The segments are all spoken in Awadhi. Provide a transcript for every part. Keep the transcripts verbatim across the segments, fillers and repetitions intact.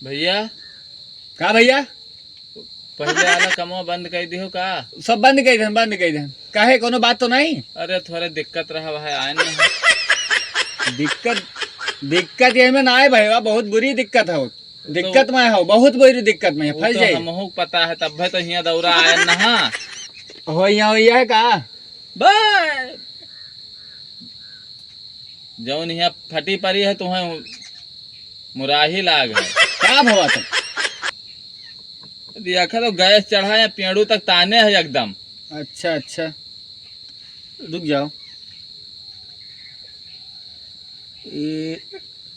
भैया। का भैया? पहिले वाला कमवा बंद कर दिहो का? सब बंद कर देन, बंद कर देन। काहे, कोनो बात तो नहीं? अरे, थोड़ा दिक्कत रहा भाई, आए ना। दिक्कत, दिक्कत ये में ना आए भाई, बहुत बुरी दिक्कत हो। तो दिक्कत में हो, बहुत बुरी दिक्कत में है, वो फंस तो जाए। हमहू पता है, तब तो हियाँ दौरा आए ना। हाँ। हो, यहाँ हो, यह का? बस। जौन हियाँ फटी परी है, तुम्हें मुराही लाग है। का भवा तब? देखा तो गैस चढ़ा है, पेड़ू तक ताने है एकदम। अच्छा, अच्छा, रुक जाओ। ये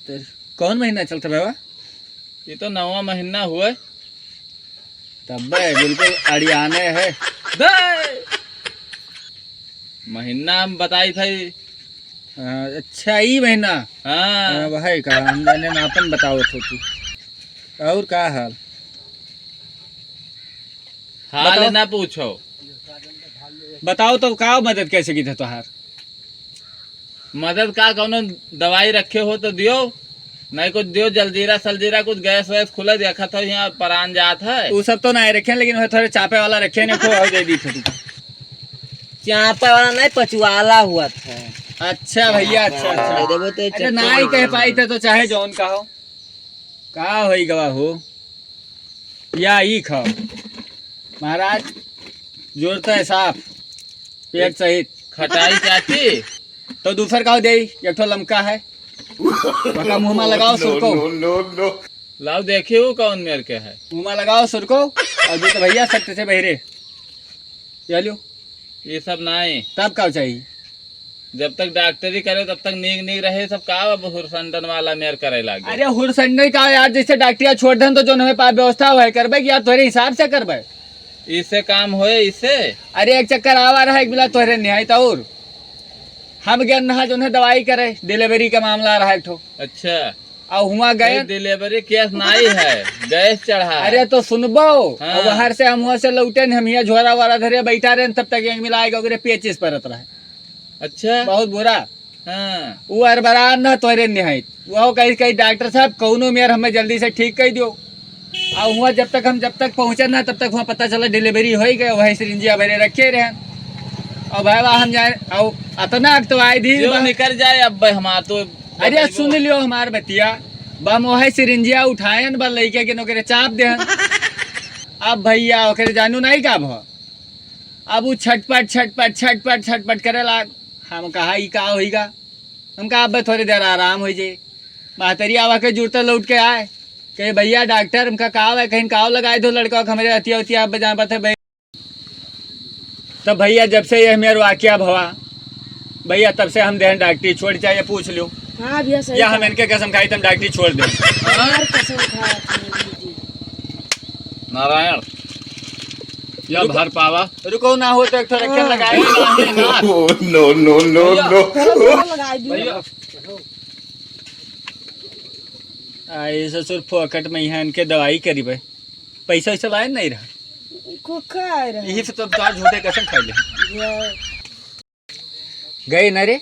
तेर-, कौन महीना चलता बाबा? ये तो नवा महीना हुआ। तब बिल्कुल अड़ियाने है। बे! महीना हम बताई था। हाँ, अच्छा, ई महीना। हाँ। हाँ, वही का, हम जाने ना, अपन बताओ तो तू। और का हाल? हाल बताओ। ना पूछो। बताओ तो, का मदद कैसे की था तोहार? मदद का, कौनो दवाई रखे हो तो दियो, नहीं कुछ दियो, जलजीरा सलजीरा कुछ, गैस वैस खुला, देखा था यहाँ परान जात है। वो सब तो नहीं रखे, लेकिन वह थोड़े चापे वाला रखे ने, को और दे दी थे तू। चापे वाला नहीं, पचवाला हुआ था। अच्छा भैया, अच्छा, अच्छा। दे देबो तो अरे चक्कर नहीं कह पाई थे तो चाहे जौन का हो। का होई गवा हो? या ई खाओ। महाराज, जोरता है साफ, पेट सहित। खटाई चाची। तो दूसर का दे, एक ठो लमका है। ओका मुँह में लगाओ सुरको। No, no, no। लाओ देखियो कौन मेर के है। मुँह में लगाओ सुरको। और जो तो भैया सत्य से बहिरे। ये लो। ये सब नहीं। तब का चाहिए? जब तक डॉक्टरी करे तब तक नीक नीक रहे, सब का अब हुरसंडन वाला मेर करे लागे। अरे हुरसंडन का यार, जैसे डॉक्टरिया छोड़ देन तो जो हमें पास व्यवस्था होए करबे कि यार तोरे हिसाब से करबे। इससे काम होए इससे? अरे एक चक्कर आवा रहा एक बिला तोहरे निहाई तो और हम गए नहा जो है दवाई करे, डिलीवरी का मामला रहा एक ठो। अच्छा। और हुआ गए। अरे, डिलीवरी केस नाई है, गैस चढ़ा है। अरे, तो सुनबो, हाँ। और वहां से हम हुआ से लौटे न, हम यहाँ झोरा वारा धरे बैठा रहे, तब तक एक मिला आएगा, ओकरे पेचिस परत रहे। अच्छा। बहुत बुरा। हाँ। वो अरबरान ना तोरे निहाई। वो कही, कही, "डॉक्टर साहब, कौनो मेर हमें जल्दी से ठीक कर दियो।" और हुआ जब तक हम, जब तक पहुँचे ना, तब तक हुआ पता चला डिलीवरी हो ही गया, वही सिरिंजिया भरे रखे रहे। और भाई, वाह, हम जाए, और अतना अकतवाई दी, जो बा-, निकल जाए, अब भाई, हमार तो अरे, बताइबो। सुन लियो हमार बतिया, बा मोहे सिरिंजिया उठायन, बा लइके के नोकरे चाप देहन। अब भैया, ओकरे जानू नहीं का भा? अब उ छटपट, छटपट, छटपट, छटपट करे लाग। हम कहा, "ई का होइगा?" हम कहा, "अब थोड़ी देर आराम हो जाए।" महतरी आवा के जुड़ते लौट के आए, कहे, "भैया, डॉक्टर, हमका काव है, कहीं काव लगाए दो लड़का के, हमरे हतिया उतिया अब जान पाते भाई।" तब भैया, जब से यह मेर वाकिया भवा, भैया, तब से हम देहन डॉक्टरी छोड़, चाहे पूछ लो। हाँ भैया, सही या हम कहा। इनके कसम खाई, तुम डॉक्टरी छोड़ दे। हमार कसम खा। नारायण, या रुको। भर पावा। रुको ना हो तो एक ठो रखे हाँ। लगाए। No, no, no, no। भैया। लगाए दियो। भैया। आ, ये ससुर फोकट में यहाँ इनके दवाई करी भाई। पैसा वैसा लाए नहीं रहा। को का आए रहा? यही से तो चार झूठे कसम खा ले। ये गए ना रे?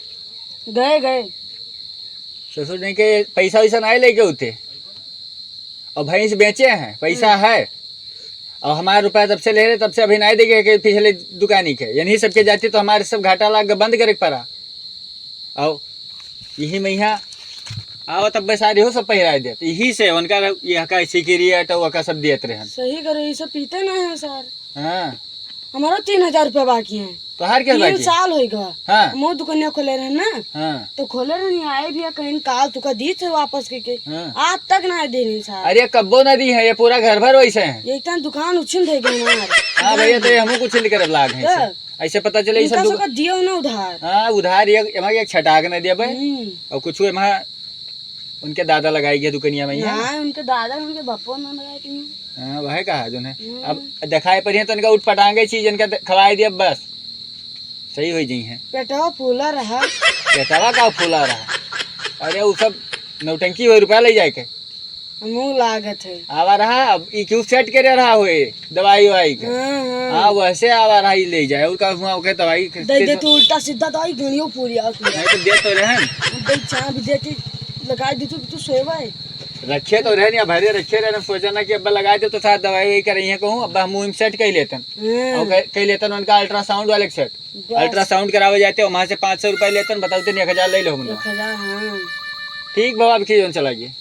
गए, गए। ससुर जी के पैसा वैसा नहीं लेके होते। और भैंस बेचे हैं, पैसा हम्म। है। और हमारा रुपया तब से ले रहे, तब से अभी नहीं देखे कि पिछले दुकानी के। यही सबके जाती तो हमारे सब घाटा लाग के बंद करे के पड़ा। और यही मैया आओ तब बस आ रही हो, सब पहिराए देत। यही से उनका यह का सिगरेट और वका सब देत रहे। सही करो, ये सब पीते ना है सर। हाँ। हमारा तीन हजार रुपया बाकी है। तोहार क्या तीन बाकी? साल होई गवा। हाँ। हम दुकानिया खोले रहे ना। हाँ। तो खोले रहे नहीं, आए भी कहीं काल तुका दी थे वापस के, के। हाँ। आज तक ना दे नहीं साहब। अरे कब्बो ना दी है, ये पूरा घर भर वैसे है। ये इतना दुकान उछिन दे गए हमार। हाँ भैया, तो ये हमको उछिन लेकर लाग है तो? ऐसे। ऐसे पता चले, ये सब इनका दुक-, सबका दियो ना उधार। हाँ, उधार ये, एमा एक छटाक ना दिया बे। हम्म। और कुछ एमा उनके दादा लगाई गया दुकनिया में यहाँ। ना, उनके दादा, उनके बापो ना लगाए थे। हाँ, वह कहा जो है। हम्म। अब दिखाई पड़ी है तो इनका उठ पटांगे चीज, इनका द-, खवाई दिया बस। सही हो जाई है। पेटवा फूला रहा। पेटवा का फूला रहा? अरे, वो सब नौटंकी हो, रुपया ले जाए के। मुँह लागत है। आवा रहा, अब ई क्यों सेट करे रहा होए, दवाई ववाई के। हाँ, हाँ। हाँ, वैसे आवा रहा, ई ले जाए, और का हुआ, ओके दवाई के दे दे तू उल्टा सीधा दवाई, घणियो पूरी आवत है। नहीं तो दे तो रहन। दे चाह भी दे के लगा दे तू, तू सोए भाई। रखे तो रहे नहीं, अब हरे रखे रहे, सोचा ना कि अब लगाए दे तो साथ दवाई वही करी है कहूँ, अब हम मुहिम सेट कही लेतन। और कही लेतन उनका अल्ट्रासाउंड वाले सेट। अल्ट्रासाउंड करावे जाते हैं, वहाँ से पाँच सौ रुपये लेतन, बताओ तो एक हजार ले लो हम लोग। एक हजार, हाँ। ठीक बाबा, अब की जोन चलाइए।